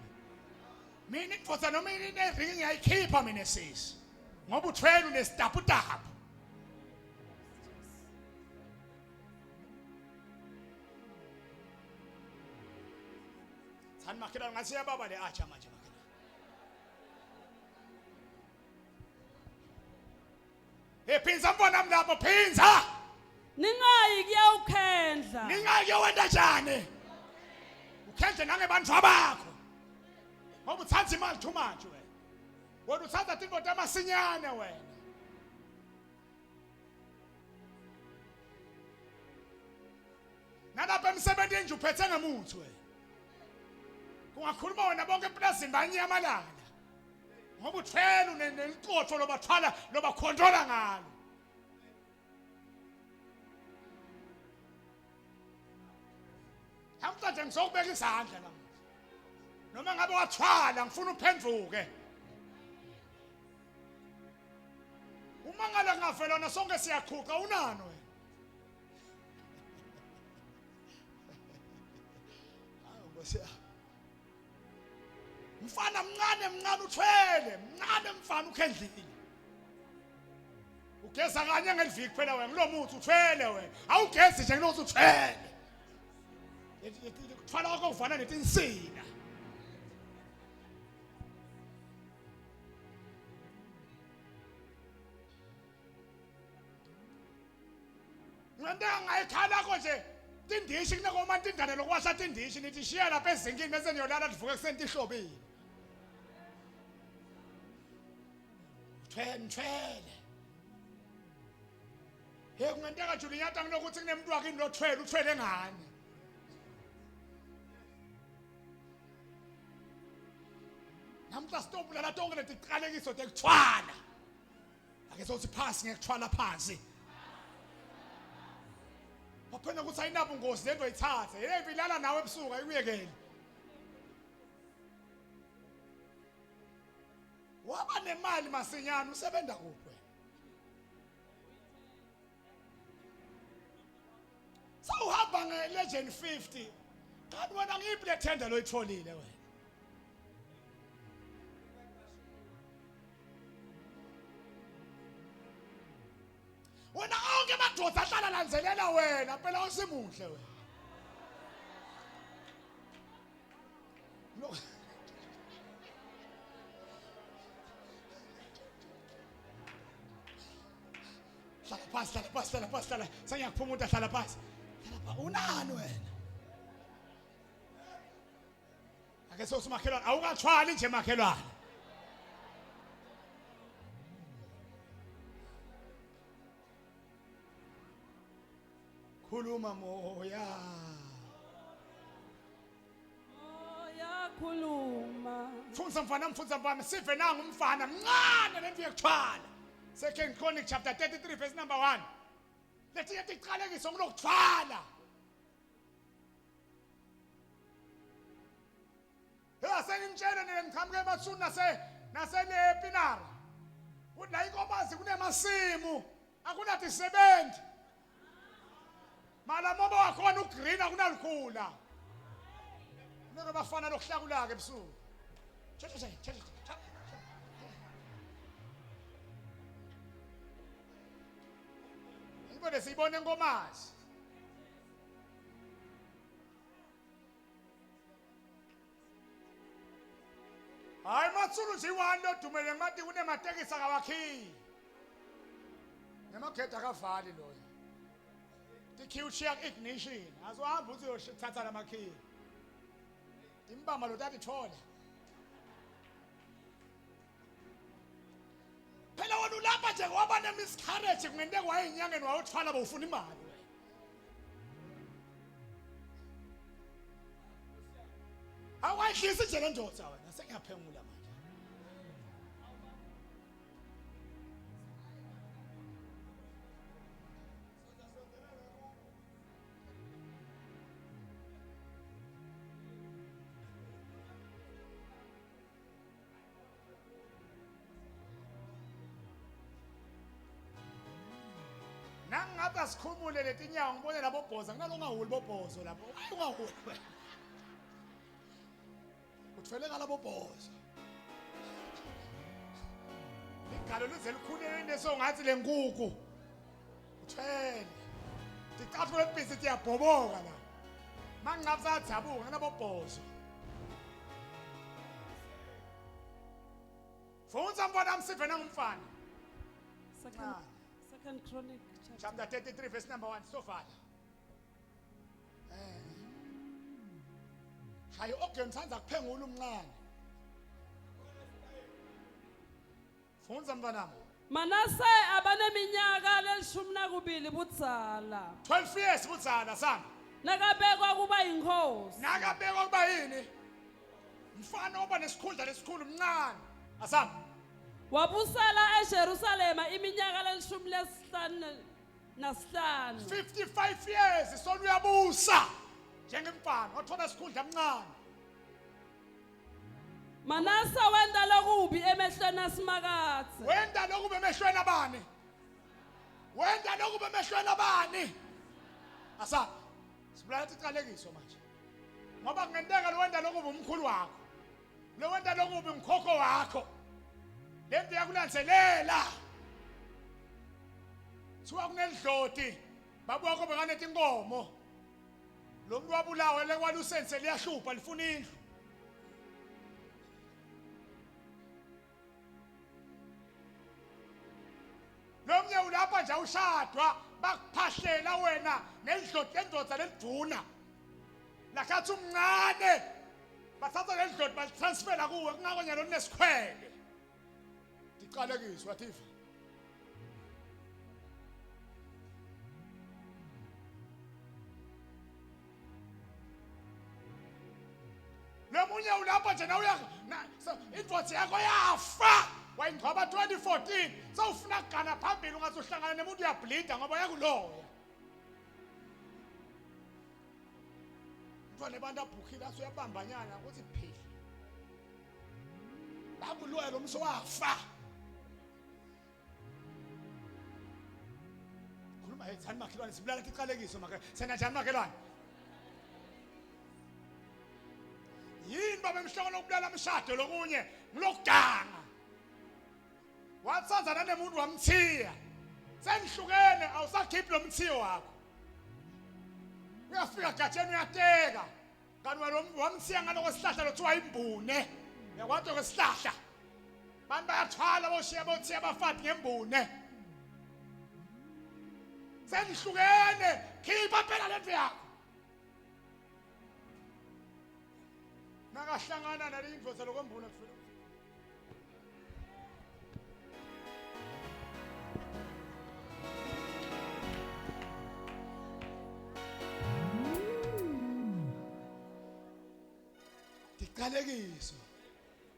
Mina indvodza noma ineringi ngiyayikhipha mina sisi. Ngoba uthwele unesitaputapu. Thani makhelwane ngathi iyababa le atsha manje makhelwane. Hey phinza mfana wami lapho phinza. Ningayi kuyawukhendla. Ningayi kuyowenta njani? Ukhendle nangebantfu bakho. Ngoba utsandza imali too much wena. Wena utsandza tintfo tamasinyane wena. Nalapha emsebentini nje uphethe ngemuthi wena. Kungakhuluma wena bonke eplazini banyamalala. Ngoba uthwele uneliqotho lobathwala lobakhontrola ngalo. Namhlanje ngizokubeka izandla namuhla. Noma ngabe wathwala ngifuna uphenduke. Uma ngale kungavelwana sonke siyakhuqa unani wena? Hawu Nkosi yami. Mfana mncane mncane uthwele, mncane mfana ukhendlile. Ugeza kanye ngeliviki phela wena kulomuthi uthwele wena. Awugezi nje kulomuthi uthwele. Kuthwala kwakho kufana netinsila. Ngenteka ngayikhala lakho nje. Tindishi kunekoma tindane lokwasha tindishi nithi shiya lapha ezinkini bese niyolala livuke ekuseni tihlobile. Thwele thwele. Hey kungenteka Julinyata kunokuthi kunemuntu wakini lothwele uthwele ngani? Namhla sitobulala tonke letiqalekiso tekuthwala. Ake sothi phasi ngekuthwala phansi. Waphela ukuthi ayinabungozi lento ayithathe. Hey ilala nawe ebusuku ayikuyekeli. Waba nemali masinyane usebenza kuphi wena? Sawuhamba nge-Legend 50. Kanti wena ngiyiphi le tender loyitholile wena? Wena onke amadoda ahlala landzelela wena phela usimuhle wena. No. Hlala phansi, hlala phansi, hlala phansi, hlala. Sengiyakuphumuta, hlala phansi. Hlala phansi. Unani wena? Ake sothi makhelwane, awukathwali nje makhelwane. Khuluma moya. Moya khuluma. Fundza mfana, mfundza mfana, sive nangu umfana mncane lento yekuthwala. Second Chronic chapter 33 verse number 1. Letinye tiqalekiso kulokuthwala. Hey asenginitshele nina ngiqhamuke emathuni nase naselepinara. Kuthi la inkomazi kunemasimu akunatisebenzi. Malamoba wakhona ugreen akunalukhula. Nike bafana lokuhlakulaka ebusuku. Cha cha cha cha. Into lesiyibona enkomazi. Hayi Matsulu nje iwani lodumele ngathi kunematekisi akawakhiyi. Nemagede akavali loyo. Tikhiyi ushiya ku-ignition. Azohamba uthi uyothatha lamakhiyi. Timbamba lo tatithola. Phela wena ulapha nje waba ne-miscarriage kungenteka wayenyangeni wayothwala bowufuna imali wena. Awayidlisi nje le ndoda wena sengiyaphengula manje. Nangabe asikhumule letinyawo ngibone labo bhoza kunalo ungahuli bobhozo lapho. Hayi ungahuli wena. Uthwele ngalabo bhozo. Igalo lize likhulele leso ngathi lenkukhu. Uthwele. Ticathulo lebhizi tiyabhoboka la. Mangabe sadzabuka ngalabo bhozo. Fundza mfana msive nangumfana. Second, Second Chronic chapter 33 verse number 1 sovala. Eh. Hayi okay ngithanda kuphengula umncane. Fundza mntwanami. Manase abaneminyaka lelishumi nakubili budzala. 12 years budzala sami. Nakabekwa kuba yinkosi. Nakabekwa kuba yini? Mfana oba nesikhundla lesikhulu mncane. Asami. Wabusela eJerusalema iminyaka lelishumi lesihlanu nasihlanu. 55 years sona uyabusa njengemfana wathola isikhundla mncane. Manase wenta lokubi emehlweni aSimakadze. Wenta lokubi emehlweni abani? Wenta lokubi emehlweni abani? Asa sibulala iqalekiso manje. Ngoba kungenteka lo wenta lokubi umkhulu wakho. Lo wenta lokubi ngikhokho wakho. Lento yakulandzelela. Thiwa kunelidloti babuka kobe nganetinkomo. Lo muntu wabulawa lekwalusense liyahlupha lifuna indlu. Lo mnye ulapha nje awushadwa bakuphahlela wena nendloti lendoda lelidvuna lakhathi umncane bathatha lendloti balitransfera kuwe kungako nyalo linesikhwele tiqalekiswa tiva Lomunye ulapha nje na uya indvodza yakho yafa wayingcwaba 2014 sewufuna kugana phambili ungathi uhlangana nemuntu uyablida ngoba uyakuloya mntwana abantu abhukhile athi uyabambanyana ukuthi phila bakuloya lo mso wafa khuluma hey thani makhelwane sibulala tiqalekiso makhelwane sena njani makhelwane yini baba emhloko lokubulala umshado lokunye ngilokuganga wathandzana nemuntu wamthiya senihlukene awusakhiphi lo mthiyo wakho uyafika gatsheni uyateka kanti wena wamthiya ngaloko sihlahla lothiwa imbune uyakwazi kwesihlahla bantu bayathwala boshiya bothiya abafati ngembune senihlukene khipha phela lento yakho nakahlangana nale indvodza lokwembuna kufela Tiqalekiso.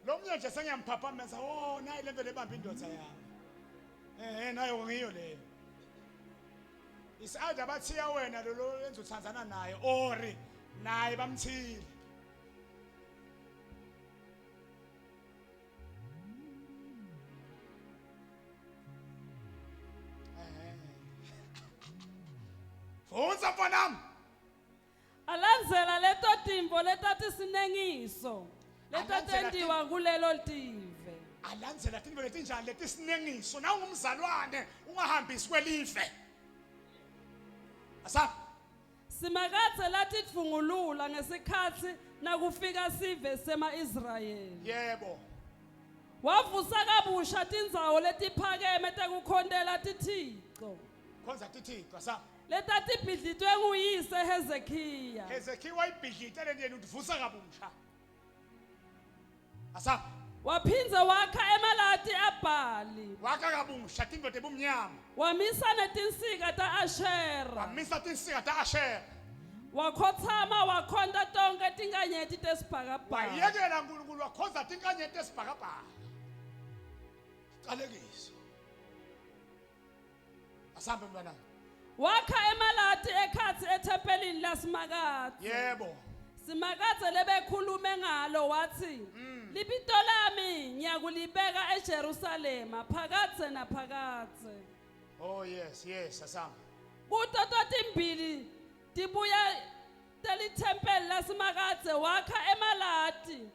Lo mnye nje sengiyamphaphameza, oh nayi lento lebamba indoda yami. Eh nayo ngiyo leyo. Is either bathiya wena lo lo enza uthandzana naye or naye bamthile. Fundza mfanami. Alandzela leto tintfo letatisinengiso letatentiwa kulelo tive. Alandzela tintfo letinjani letisinengiso nawungumzalwane ungahambisi kwelive. Asa Simakadze latidvungulula ngesikhatsi nakufika sive sema-Israyeli. Yebo. Wavusa kabusha tindzawo letiphakeme tekukhontela tithico. Khonza tithico asa. Letatibhidlitwe nguyise Hezekiya. Hezekiya wayibhidlita le yena udivusa kabusha. Asa. Waphindze wakha emalati aBhali. Wakha kabusha tintfo tebumnyama. Wamisa netinsika ta-Ashera. Wamisa tinsika ta-Ashera. Wakhothama wakhonta tonkhe tinkanyeti tesibhakabhaka. Wayekela uNkulunkulu wakhonza tinkanyeti tesibhakabhaka. Siqalekiso. Asambe mntwanami. Wakha emalati ekhatsi ethempelini laSimakadze. Yebo. Simakadze lebekhulume ngalo watsi, Libito lami ngiyakulibeka eJerusalema phakadze naphakadze. Oh yes, yes, asambe. Kuto totimbili tibuya telithempeli laSimakadze wakha emalati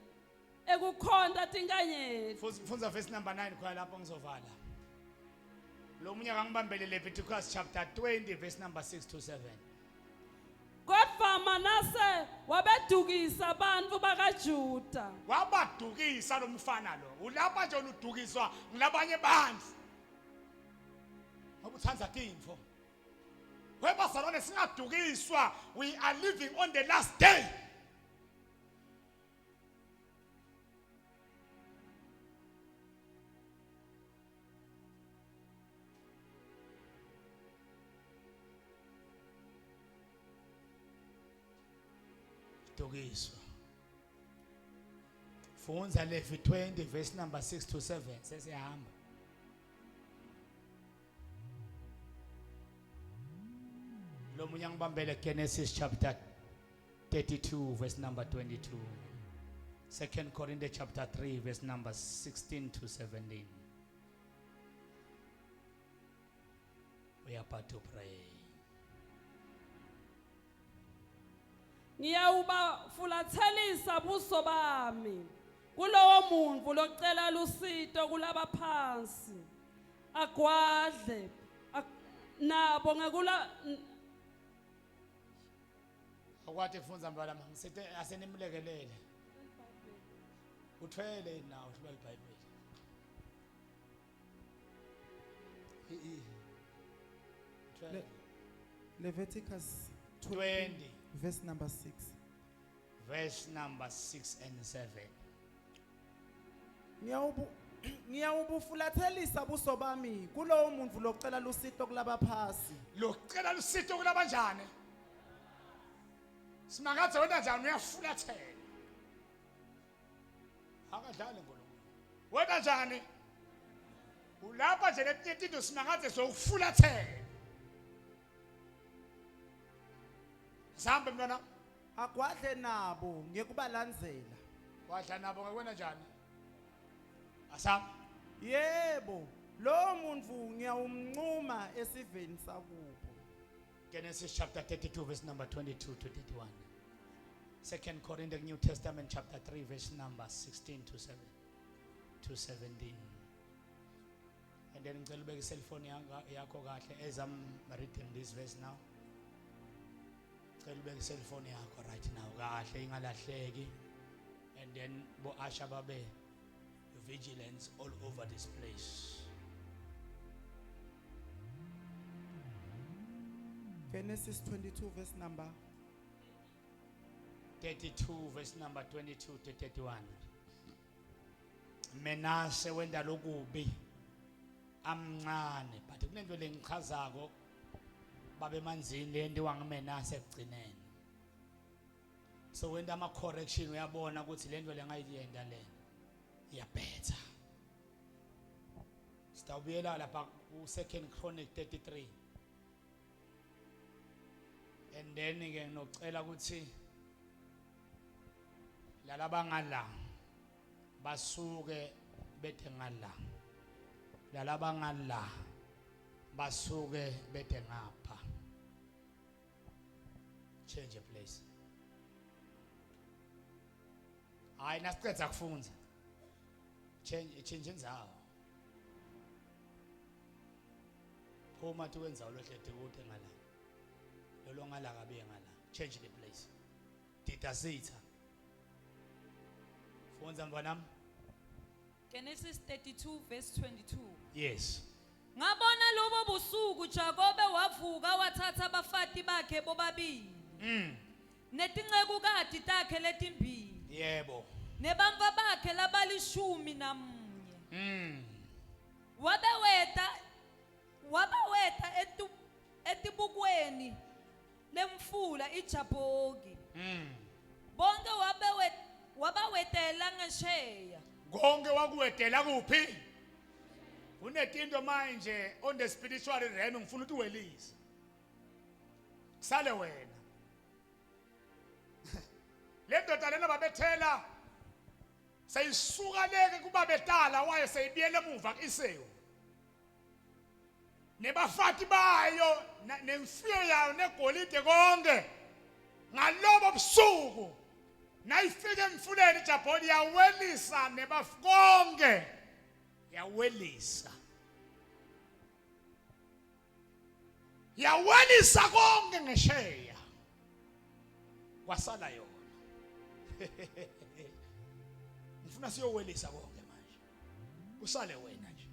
ekukhonta tinkanyeti. Fundza verse number 9 khona lapho ngizovala. Lo munye akangibambele Leviticus chapter 20 verse number 6 to 7. Kodvwa Manase wabedukisa bantfu bakaJuda. Wabadukisa lo mfana lo. Ulapha nje uludukiswa ngilabanye bantfu. Ngoba uthanda tintfo. Webazalwane singadukiswa. We are living on the last day. Dukiswa. Fundza Levi 20 verse number 6 to 7 sesiyahamba. Lo munye angibambele Genesis chapter 32 verse number 22. Second Corinthians chapter 3 verse number 16 to 17. We are about to pray. Ngiyawubafulathelisa buso bami kulowo muntfu locela lusito kulabaphansi agwadle nabo ngekula Akwati kufundza mntwana ngisete asenimlekelele. Uthwele nawo uhlulwa iBhayibheli. 12. Leviticus 20, 20 verse number 6. Verse number 6 and 7. Ngiyawubu Ngiyawubufulathelisa buso bami kulowo muntu locela lusito kulabaphasi. Locela lusito kulabanjani? Simakadze wena njani uyafulathela. Akadlali uNkulunkulu. Wena njani? Ulapha nje letinye tinto simakadze sokufulathela. Sihambe mntwana. Agwadle nabo ngekubalandzela. Wadla nabo ngakwena njani? Asam. Yebo, lowo muntu ngiyawumncuma esiveni sakubo. Genesis chapter 32 verse number 22 to 31. Second Corinthians New Testament chapter 3 verse number 16 to 7 to 17. And then ngicela ubeke cell phone yakho kahle as I'm reading this verse now. Cela ubeke cell phone yakho right now kahle ingalahleki. And then bo Asha babe vigilance all over this place. Genesis 22 verse number 32 verse number 22 to 31. Menase wenda lokubi amncane but kunento lengichazako babe manzini lentiwa nguMenase ekugcineni. So wenta ama correction uyabona ukuthi lento lengayiyenda le iyabhetha. Sitawubuyela lapha ku Second Chronic 33. And then ke nginocela ukuthi lalabangala basuke bethe ngala. Lalabangala basuke bethe ngapha. Change a place. Hayi nasiqedza kufunza. Change change indzawo. Phuma thi wenzawo lohlede kude ngala. Lolo ngala kabe ngala. Change the place. Didasitha. Fundza mntwanami. Genesis 32 verse 22. Yes. Ngabona lobo busuku Jakobe wavuka wathatha abafati bakhe bobabili. Netincekukati takhe letimbili. Yebo. Nebantfu bakhe labalishumi namunye. Wabe weta wabe weta etu, etibukweni lemfula iJabhoki. Bonke wabe wabawetela ngesheya. Konke wakuwetela kuphi? Kunetinto manje on the spiritual realm ngifuna ukuthi uwelise. Kusale wena. Le ndoda lena babethela seyisuka leke kubabetala waye seyibiyela emuva kuIsewu. Nebafati bayo nemfuyo yayo negolide konke ngalobo busuku nayifika emfuleni iJabhoni yawelisa nebaf konke yawelisa yawelisa konke ngesheya kwasala yona. Ngifuna siyowelisa konke manje, kusale wena nje.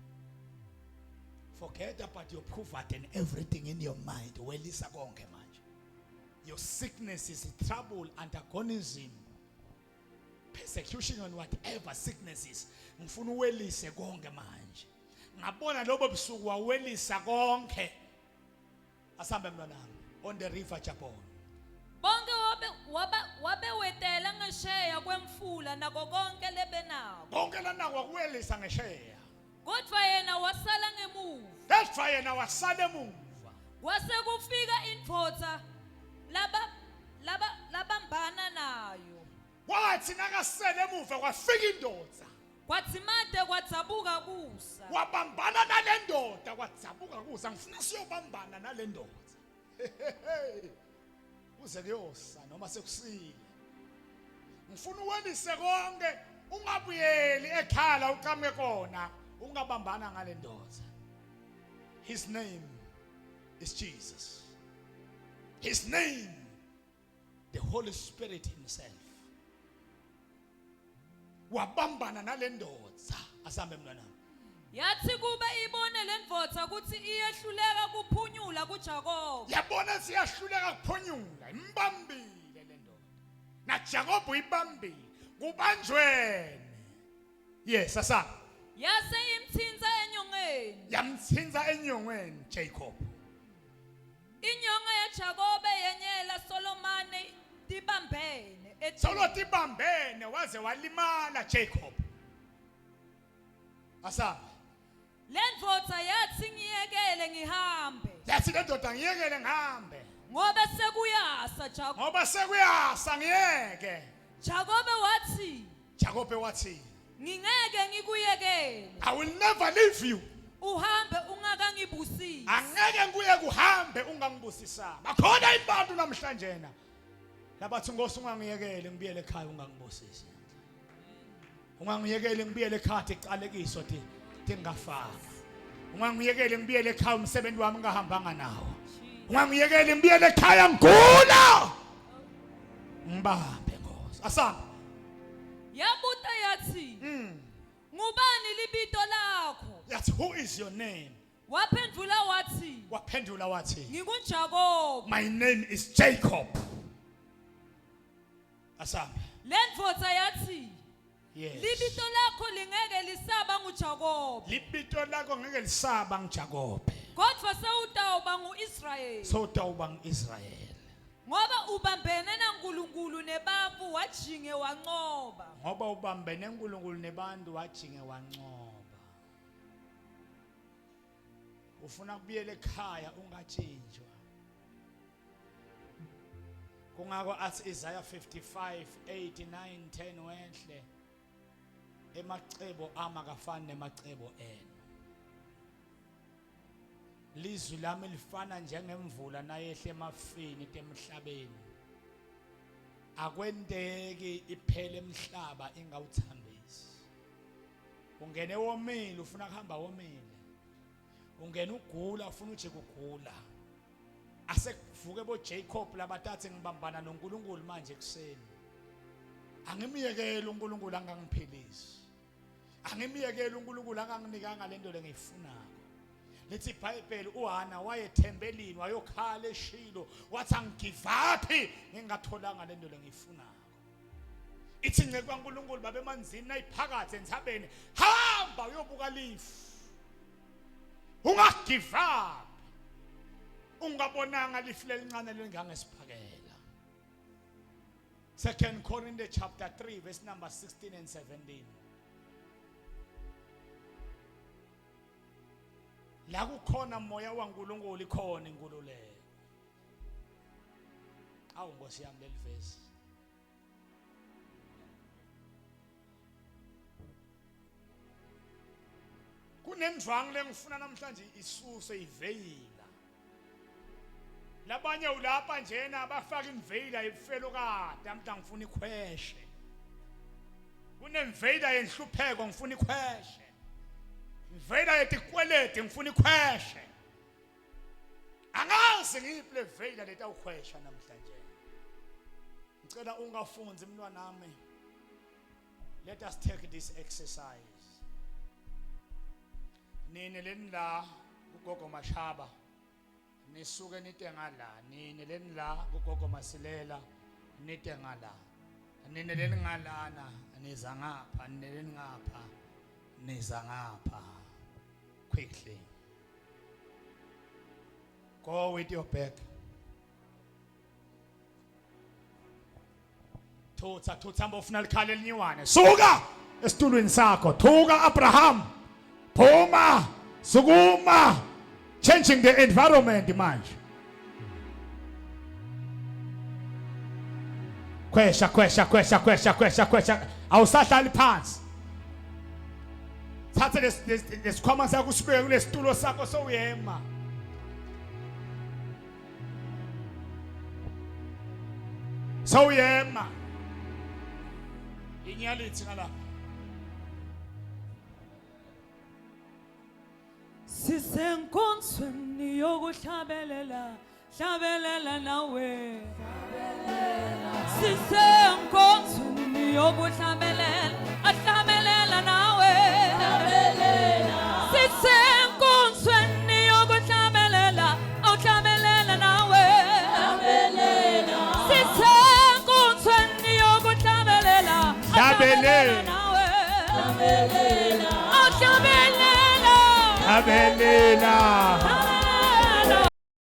Forget about your poverty and everything in your mind. Welisa konke manje. Your sicknesses, trouble, antagonism, persecution and whatever sicknesses, ngifuna uwelise konke manje. Ngabona lobo busuku wawelisa konke. Asambe mntwanami on the river Jabon. Bonke wabe waba wabewetela ngesheya kwemfula nako konke lebenako. Konke lana wakuwelisa ngesheya. Kodwa yena wasala ngemuva. Kodwa yena wasala emuva. Kwase kufika indvodza laba laba labambana nayo. Kwathi nakasele emuva kwafika indoda. Kwadzimate kwadzabuka kusa. Wabambana nale ndoda kwadzabuka kusa. Ngifuna siyobambana nale ndoda. Kuze kuyosa noma sekusile. Ngifuna uwelise konke ungabuyeli ekhala uqhamuke kona ungabambana ngale ndoda. His name is Jesus. His name the Holy Spirit himself. Wabambana nale ndoda. Asambe mntwanami. Yathi kube ibone lendvodza ukuthi iyehluleka kuphunyula kuJakobe. Jakobe. Yabona siyahluleka kuphunyula, imbambile le ndoda. NaJakobe uyibambile, kubanjwene. Yes, asa. Yase imthinta enyongeni. Yamthinta enyongweni Jacob. Inyonga yaJakobe yenyela Solomane tibambene. Solo tibambene waze walimala Jacob. Asa. Lendvodza yathi ngiyekele ngihambe. Yathi le ndoda ngiyekele ngihambe. Ngoba sekuyasa Jakobe. Ngoba sekuyasa ngiyeke. Jakobe wathi Jakobe wathi Ngingeke ngikuyekele. I will never leave you. Uhambe ungakangibusisi. Angeke ngikuye kuhambe ungangibusisanga. Bakhona abantu namhlanje na. Labathi Nkosi ungangiyekele ngibuyele ekhaya ungangibusisi. Ungangiyekeli ngibuyele ekhaya tiqalekiso ti tingafaka. Ungangiyekeli ngibuyele ekhaya umsebenzi wami ngahambanga nawo. Ungangiyekeli ngibuyele ekhaya ngigula. Ngibambe Nkosi. Asambe. Yabuta yathi, Ngubani libito lakho? Yathi who is your name? Waphendula wathi, Waphendula wathi NginguJakobe. My name is Jacob. Asambe. Le ndvodza yathi, Yes. Libito lakho lingeke lisaba nguJakobe, Libito lakho ngeke lisaba nguJakobe. kodwa sewutawuba nguIsrayeli. Sewutawuba nguIsrayeli. Ngoba ubambene naNkulunkulu nebantfu wajinge wancoba. Ngoba ubambene uNkulunkulu nebantu wajinge wancoba. Ufuna kubuyela ekhaya ungatshintshwa. Kungako athi Isaiah 55 8 9 10 wehle emacebo ami akafani nemacebo enu. Lizwi lami lifana njengemvula nayehle emafini temhlabeni. Akwenteki iphele emhlaba ingawuthambisi. Ungene womile ufuna kuhamba womile. Ungena ugula ufuna uje kugula. Asekuvuke bo Jacob labatathe ngibambana noNkulunkulu manje ekseni. Angimyekeli uNkulunkulu angangiphilisi. Angimyekeli uNkulunkulu anganginikanga lento lengiyifunako. Lithi iBhayibheli uHana wayethembelini wayokhala eShilo wathi angigive up ngingatholanga lento lengiyifunako. Ithi inceku kaNkulunkulu babemanzini nayiphakathi entsabeni hamba uyobuka lifu. Ungagive up. Ungabonanga lifu lelincane lelingangesibhakela. Second Corinthians chapter 3 verse number 16 and 17. La kukhona moya waNkulunkulu ikhona inkululeko. Awu Nkosi yami leli verse. Kunendwangu lengifuna namhlanje isuse iveyila. Labanye ulapha njena abafaka imveyila yebufelokade amntu angifuna ikhweshe. Kunemveyila yenhlupheko ngifuna ikhweshe. Imveyila yetikweleti ngifuna ikhweshe. Angazi ngiyiphi le veyila letawukhwesha namhlanje. Ngicela ungafunzi mntwanami. Let us take this exercise. Nini leni la kugogo Mashaba. Nisuke nite ngala, nini leni la kugogo Masilela nite ngala. Nini leni ngalana niza ngapha, nini leni ngapha niza ngapha. Quickly. Go with your bag. Thutha thutha hamba ufuna likhala elinyiwane. Suka esitulweni sakho. Thuka Abraham. Phuma. Sukuma. Changing the environment manje. Kwesha kwesha kwesha kwesha kwesha kwesha. Awusahlali phansi. Thatha lesikhwama sakho usibeke kulesitulo sakho sowuyema. Sowuyema. Inyalithi ngalapha. Sisenkonzweni yokuhlabelela, hlabelela nawe. Sisenkonzweni yokuhlabelela, ahlabelela nawe. Sisenkonzweni yokuhlabelela, awuhlabelela. Hlabele. nawe. Awuhlabelela. Hlabelela. Hlabelela.